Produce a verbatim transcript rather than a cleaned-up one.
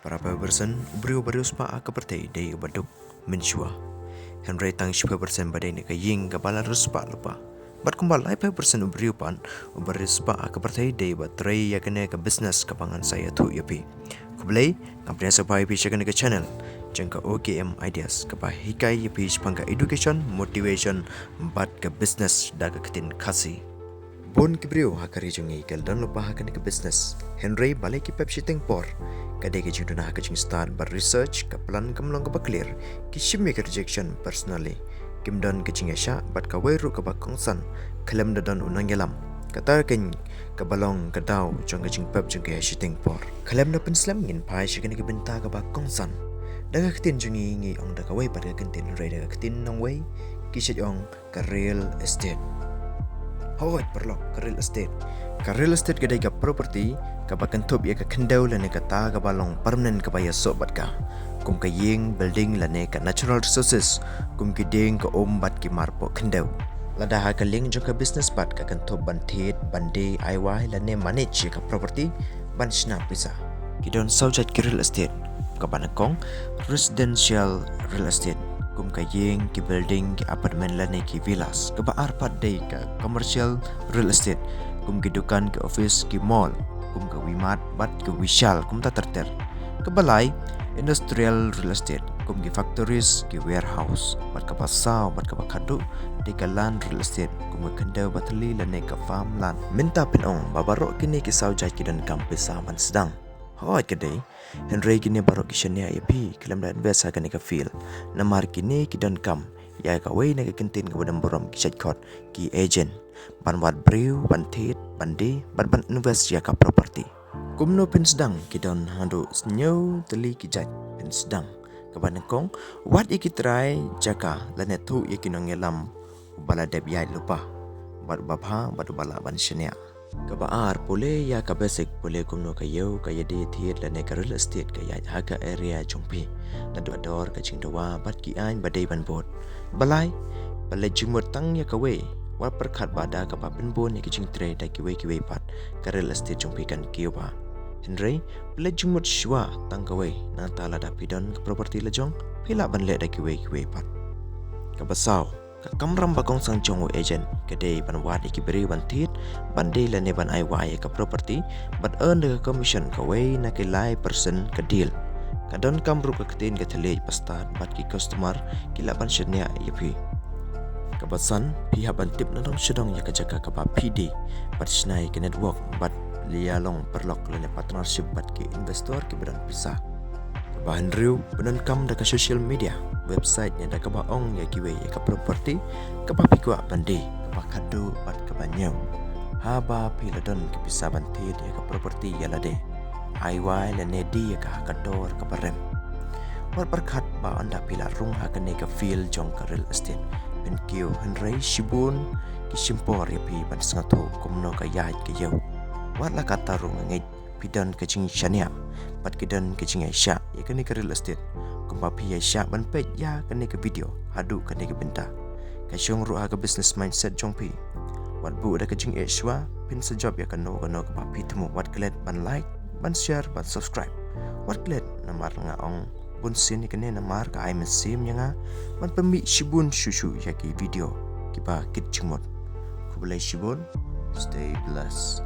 Para phew percent u briew uba riewspah ha ka pyrthei dei uba duk mynshuwa. Hynrei tang shiphew percent ba dei na ka ïing kaba la riewspah lypa. Bad kumba laiphew percent u briew pat uba riewspah ha ka pyrthei dei uba trei ïa kane ka business kaba ngan sa ïathuh ïa phi. Khublei, nga pdiang sngewbha ïa phi sha kane ka channel jong ka O K M Ideas kaba hikai ïa phi shaphang ka education, motivation bad ka business da ka ktien Khasi. Bun ki briew ha ka ri jong ngi ki la don lypa ha kane ka business. Hynrei balei ki pep shiteng por? Ka dei ka jingduna ha ka jingstad bad research, ka plan kam long kaba clear. Ki shim ïa ka rejection personally. Kim don ka jingïaishah bad kawei ruh kaba kongsan. Khlem da don u nongïalam. Kata ka kaba long ka daw jong ka jingpep jong ki ha shiteng por. Khlem da pynslem ngin phai sha kane ka bynta kaba kongsan. Da ka ktien jong ngi ngi ong da kawei pat ka kyntien, hynrei da ka ktien nongwei ki shait ong ka real estate. Hooid paralok, ka real estate. Ka real estate ka dei ka property kaba kynthup ïa ka khyndew lane kata kaba long permanent kaba ïasoh bad ka. Kum ka ïing, building lane ka natural resources, kum ki dieng, ka um bad ki marpoh khyndew. Lada ha ka liang jong ka business pat ka kynthup ban thied, ban die, ai wai lane manage ïa ka property ban shna pisa. Ki don saw jait ki real estate, kaba nyngkong residential real estate, kum ka ïing, ki building, ki apartment lane ki villas. Kaba ar pat dei ka commercial real estate, kum ki dukan, ki office, ki mall, kum ka V-Mart bad ka Vishal, kumta ter ter. Kaba lai industrial real estate, kum ki factories, ki warehouse. Bad kaba saw bad kaba khadduh dei ka land real estate, kum ka khyndew ba thylli lane ka farmland. Mynta phin ong ba baroh kine ki saw jait ki donkam pisa ban sdang. Hooid ka dei. Hynrei kine baroh ki shaniah ïa phi khlem da invest ha kane ka field. Namar kine ki donkam ïa kawei na ka kyntien kaba don burom, ki shait khot ki agent, ban wad briew ban thied, ban die bad ban invest ïa ka property. Kumno phin sdang? Ki don haduh hynñiew tylli ki jait phin sdang. Kaba nyngkong, wad ïa ki trai jaka lane thuh ïa ki nongïalam uba la dep ïaid lypa bad uba bha bad uba lah ban shaniah. Kaba ar, pule ïa ka basic, pule kumno ka ïew, ka ïadie thied lane ka real estate ka ïaid ha ka area jong phi. Naduh ka dor, ka jingdawa bad ki aiñ ba dei ban bud. Balei? Pynleit jingmut tang ïa kawei. Wat pyrkhat ba da kaba pynbun ïa ki jingtrei da kiwei kiwei pat, ka real estate jong phi kan kiew bha. Hynrei pynleit jingmut shuwa tang kawei, nangta lada phi don ka property la jong, phi lah ban leh da kiwei kiwei pat. Kaba saw, ka kamram ba kongsan jong u agent ka dei ban wad ïa ki briew ban thied, ban die lane ban ai wai ïa ka property, bad earn da ka commission kawei na ki lai percent ka deal. Ka donkam ruh ka ktien ka thylliej ba stad bad ki customer ki lah ban shaniah ïa phi. Kaba san, phi hap ban tip nadong shadong ïa ka jaka kaba phi die bad shna ïa ka network bad ïalong paralok lane partnership bad ki investor kiba don pisa. Kaba hynriew, pyndonkam da ka social media, website ne da kaba ong ïa kiwei ïa ka property kaba phi kwah ban die, kaba khadduh bad kaba ñiew. Haba phi la don ki pisa ban thied ïa ka property ïa lade, ai wai lane die ïa ka ha ka dor kaba rem. Wat pyrkhat ba ynda phi la rung ha kane ka field jong ka real estate, phin kiew, hynrei shibun ki shim por ïa phi ban sngewthuh kumno ka ïaid ka ïew. Wat la katta ruh nga ngeit phi don ka jingshaniah bad ki don ka jingïaishah ïa kane ka real estate, kumba phi ïaishah ban peit ïa kane ka video haduh kane ka bynta. Ka shong ruh ha ka business mindset jong phi. Wat buh da ka jingeh shuwa, phin sa jop ïa kano kano kaba phi thmu. Wat klet ban like, ban share, ban subscribe. Wat klet, namar nga ong bunsien ïa kane namar ka ai mynsiem ïa nga ban pynmih shibun shuh shuh ïa ki video kiba kit jingmut. Khublei shibun. Stay blessed.